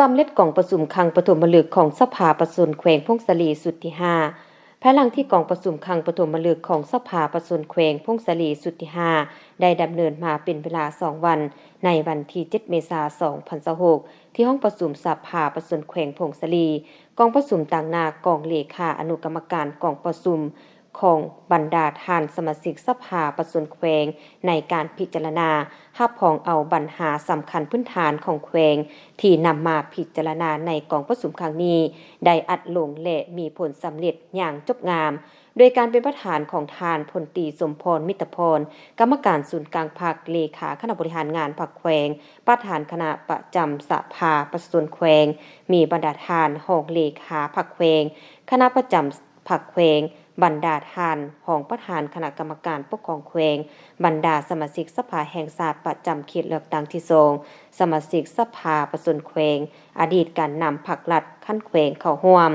ສຳເລັດກອງປະຊຸມຄັ້ງປະຖົມມະລຶກຂອງສະພາປະຊາຊົນແຂວງຜົ້ງສາລີຊຸດທີຫ້າ. ພາຍຫຼັງທີ່ກອງປະຊຸມຄັ້ງປະຖົມມະລຶກຂອງສະພາປະຊາຊົນແຂວງຜົ້ງສາລີຊຸດທີຫ້າ ໄດ້ດຳເນີນມາເປັນເວລາສອງວັນ ໃນວັນທີເຈັດ ເມສາ ສອງພັນຊາວຫົກ ທີ່ຫ້ອງປະຊຸມສະພາປະຊາຊົນແຂວງຜົ້ງສາລີ, ກອງປະຊຸມຕາງໜ້າກອງເລຂາອະນຸກຳມະການກອງປະຊຸມ ຂອງບັນດາທ່ານສະມາຊິກສະພາປະຊາຊົນແຂວງ ໃນການພິຈາລະນາຮັບຮອງເອົາບັນຫາສຳຄັນພື້ນຖານຂອງແຂວງ ທີ່ນຳມາພິຈາລະນາໃນກອງປະຊຸມຄັ້ງນີ້ ໄດ້ອັດລົງ ແລະ ມີຜົນສຳເລັດຢ່າງຈົບງາມ ໂດຍການເປັນປະທານຂອງທ່ານ ພົນຕີ ສົມພອນ ມິດຕະພອນ ກຳມະການສູນກາງພັກ, ເລຂາຄະນະບໍລິຫານງານພັກແຂວງ, ປະທານຄະນະປະຈຳສະພາປະຊາຊົນແຂວງ, ມີບັນດາທ່ານຮອງເລຂາພັກແຂວງ, ຄະນະປະຈຳພັກແຂວງ, ບັນດາທ່ານຮອງປະທານຄະນະກຳມະການປົກຄອງແຂວງ, ບັນດາສະມາຊິກສະພາແຫ່ງຊາດປະຈຳເຂດເລືອກຕັ້ງທີສອງ, ສະມາຊິກສະພາປະຊາຊົນແຂວງ, ອະດີດການນຳພັກລັດຂັ້ນແຂວງເຂົ້າຮ່ວມ.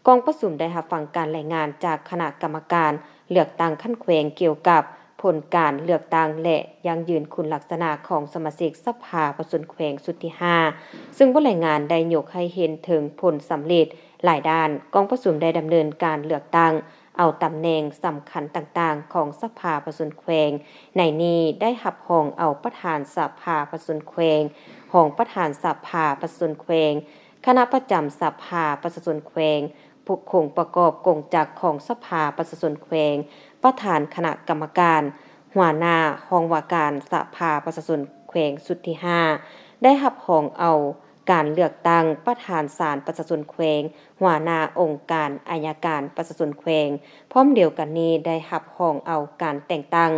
ກອງປະຊຸມໄດ້ຮັບຟັງການລາຍງານຈາກຄະນະກຳມະການເລືອກຕັ້ງຂັ້ນແຂວງກ່ຽວກັບຜົນການເລືອກຕັ້ງ ແລະ ຢັ້ງຢືນຄຸນລັກສະນະຂອງສະມາຊິກສະພາປະຊາຊົນແຂວງຊຸດທີຫ້າ ເຊິ່ງບົດລາຍງານໄດ້ຍົກໃຫ້ເຫັນເຖິງຜົນສຳເລັດຫຼາຍດ້ານ. ກອງປະຊຸມໄດ້ດຳເນີນການເລືອກຕັ້ງເອົາຕຳແໜ່ງສຳຄັນຕ່າງໆຂອງສະພາປະຊາຊົນແຂວງ, ໃນນີ້ໄດ້ຮັບຮອງເອົາປະທານສະພາປະຊາຊົນແຂວງ, ຮອງປະທານສະພາປະຊາຊົນແຂວງ, ຄະນະປະຈຳສະພາປະຊາຊົນແຂວງ, ໂຄງປະກອບກົງຈັກຂອງສະພາປະຊາຊົນແຂວງ, ປະທານຄະນະກຳມະການ, ຫົວໜ້າຫ້ອງວ່າການສະພາປະຊາຊົນແຂວງຊຸດທີຫ້າ ໄດ້ຮັບຮອງເອົາການເລືອກຕັ້ງປະທານສານປະຊາຊົນແຂວງ, ຫົວໜ້າອົງການໄອຍະການປະຊາຊົນແຂວງ. ພ້ອມດຽວກັນນີ້ໄດ້ຮັບຮອງເອົາການແຕ່ງຕັ້ງ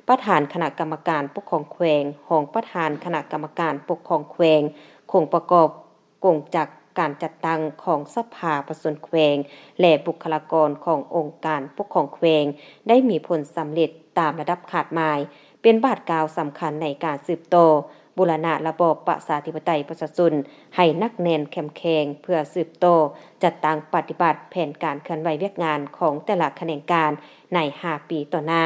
ປະທານຄະນະກຳມະການປົກຄອງແຂວງ, ຮອງປະທານຄະນະກຳມະການປົກຄອງແຂວງ, ໂຄງປະກອບ ກົງຈັກການຈັດຕັ້ງຂອງສະພາປະຊາຊົນແຂວງ ແລະ ບຸກຄະລາກອນຂອງອົງການປົກຄອງແຂວງ ໄດ້ມີຜົນສຳເລັດຕາມລະດັບຄາດໝາຍ, ເປັນບາດກ້າວສຳຄັນໃນການສືບຕໍ່ບູລະນະລະບອບປະຊາທິປະໄຕປະຊາຊົນໃຫ້ໜັກແໜ້ນເຂັ້ມແຂງ ເພື່ອສືບຕໍ່ຈັດຕັ້ງປະຕິບັດແຜນການເຄື່ອນໄຫວວຽກງານຂອງແຕ່ລະຂະແໜງການໃນຫ້າປີຕໍ່ໜ້າ,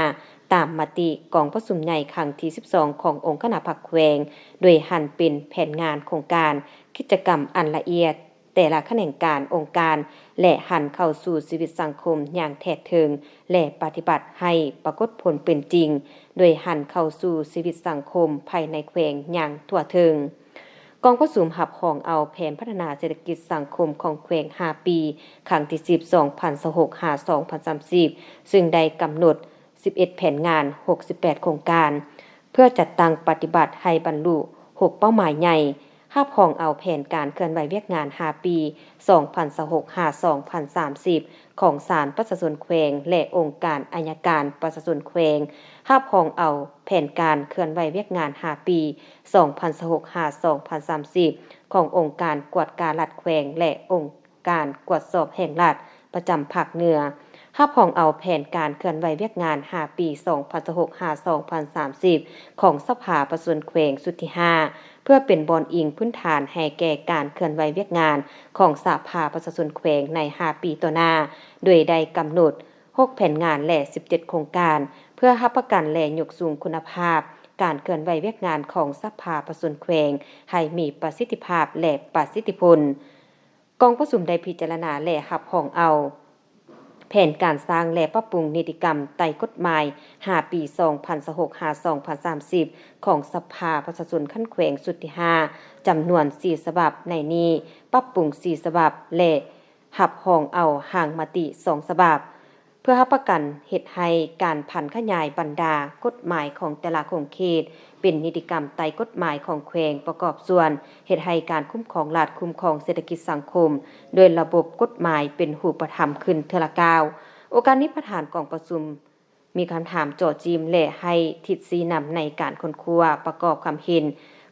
ຕາມມະຕິກອງປະຊຸມໃຫຍ່ຄັ້ງທີສິບສອງຂອງອົງຄະນະພັກແຂວງ, ໂດຍຫັນເປັນແຜນງານໂຄງການ ກິດຈະກຳອັນລະອຽດແຕ່ລະຂະແໜງການອົງການ ແລະ ຫັນເຂົ້າສູ່ຊີວິດສັງຄົມຢ່າງແທກເຖິງ ແລະ ປະຕິບັດໃຫ້ປາກົດຜົນເປັນຈິງ ໂດຍຫັນເຂົ້າສູ່ຊີວິດສັງຄົມພາຍໃນແຂວງຢ່າງທົ່ວເຖິງ. ກອງປະຊຸມຮັບຮອງເອົາແຜນພັດທະນາເສດຖະກິດສັງຄົມຂອງແຂວງຫ້າປີ ຄັ້ງທີສິບ ສອງພັນຊາວຫົກ ຫາ ສອງພັນສາມສິບ ເຊິ່ງໄດ້ກຳນົດສິບເອັດແຜນງານ ຫົກສິບແປດໂຄງການ ເພື່ອຈັດຕັ້ງປະຕິບັດໃຫ້ບັນລຸຫົກເປົ້າໝາຍໃຫຍ່, ຮັບຮອງເອົາແຜນການເຄື່ອນໄຫວວຽກງານຫ້າປີ ສອງພັນຊາວຫົກ ຫາ ສອງພັນສາມສິບ ຂອງສານປະຊາຊົນແຂວງ ແລະ ອົງການໄອຍະການປະຊາຊົນແຂວງ, ຮັບຮອງເອົາແຜນການເຄື່ອນໄຫວວຽກງານຫ້າປີ ສອງພັນຊາວຫົກ ຫາ ສອງພັນສາມສິບ ຂອງອົງການກວດກາລັດແຂວງ ແລະ ອົງ ການກວດສອບແຫ່ງລັດປະຈຳພາກເໜືອ, ຮັບຮອງເອົາແຜນການເຄື່ອນໄຫວວຽກງານຫ້າປີ ສອງພັນຊາວຫົກ ຫາ ສອງພັນສາມສິບ ຂອງສະພາປະຊາຊົນແຂວງຊຸດທີຫ້າ ເພື່ອເປັນບ່ອນອີງພື້ນຖານໃຫ້ແກ່ການເຄື່ອນໄຫວວຽກງານຂອງສະພາປະຊາຊົນແຂວງໃນຫ້າປີຕໍ່ໜ້າ, ໂດຍໄດ້ກຳນົດຫົກແຜນງານ ແລະ ສິບເຈັດໂຄງການ ເພື່ອຮັບປະກັນ ແລະ ຍົກສູງຄຸນນະພາບການເຄື່ອນໄຫວວຽກງານຂອງສະພາປະຊາຊົນແຂວງໃຫ້ມີປະສິດທິພາບ ແລະ ປະສິດທິຜົນ. ກອງປະຊຸມໄດ້ພິຈາລະນາ ແລະ ຮັບຮອງເອົາແຜນການສ້າງ ແລະ ປັບປຸງນິຕິກຳໃຕ້ກົດໝາຍຫ້າປີ ສອງພັນຊາວຫົກ ຫາ ສອງພັນສາມສິບ ຂອງສະພາປະຊາຊົນຂັ້ນແຂວງຊຸດທີຫ້າ ຈຳນວນສີ່ສະບັບ, ໃນນີ້ປັບປຸງສີ່ສະບັບ ແລະ ຮັບຮອງເອົາຮ່າງມະຕິສອງສະບັບ. ເພື່ອຮັບປະກັນເຮັດໃຫ້ການຜັນຂະຫຍາຍບັນດາກົດໝາຍຂອງແຕ່ລະຂົງເຂດ ເປັນນິຕິກຳໃຕ້ກົດໝາຍຂອງແຂວງປະກອບສ່ວນ ເຮັດໃຫ້ການຄຸ້ມຄອງລັດ, ຄຸ້ມຄອງເສດຖະກິດສັງຄົມ ໂດຍລະບົບກົດໝາຍເປັນຮູບປະທຳຂຶ້ນເທື່ອລະກ້າວ. ໂອກາດນີ້ປະທານກອງປະຊຸມມີຄຳຖາມເຈາະຈີ້ມ ແລະ ໃຫ້ທິດຊີ້ນຳໃນການຄົ້ນຄວ້າປະກອບຄຳເຫັນ.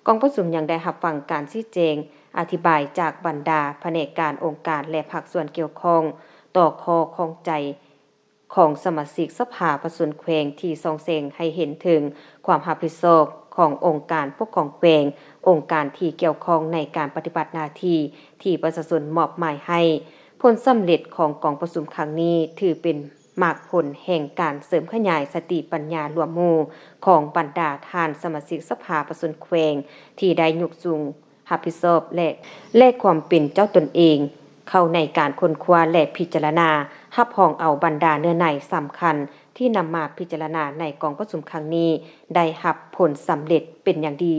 ກອງປະຊຸມຍັງໄດ້ຮັບຟັງການຊີ້ແຈງອະທິບາຍຈາກບັນດາພະແນກການ, ອົງການ ແລະ ພາກສ່ວນກ່ຽວຂ້ອງ ຕໍ່ຂໍ້ຂ້ອງໃຈ ຂອງສະມາຊິກສະພາປະຊາຊົນແຂວງທີ່ສ່ອງແສງໃຫ້ເຫັນເຖິງຄວາມຮັບຜິດຊອບຂອງອົງການປົກຄອງແຂວງ, ອົງການທີ່ກ່ຽວຂ້ອງໃນການປະຕິບັດໜ້າທີ່ທີ່ປະຊາຊົນມອບໝາຍໃຫ້. ຜົນສຳເລັດຂອງກອງປະຊຸມຄັ້ງນີ້ຖືເປັນໝາກຜົນແຫ່ງການເສີມຂະຫຍາຍສະຕິປັນຍາລວມໝູ່ຂອງບັນດາທ່ານສະມາຊິກສະພາປະຊາຊົນແຂວງ ທີ່ໄດ້ຍົກສູງ ຮັບຜິດຊອບ ແລະ ແລະ ຄວາມເປັນເຈົ້າຕົນເອງ ເຂົ້າໃນການຄົ້ນຄວ້າ ແລະ ພິຈາລະນາ ຮັບຮອງເອົາບັນດາເນື້ອໃນສຳຄັນ ທີ່ນຳມາພິຈາລະນາໃນກອງປະຊຸມຄັ້ງນີ້ ໄດ້ຮັບຜົນສຳເລັດເປັນຢ່າງດີ.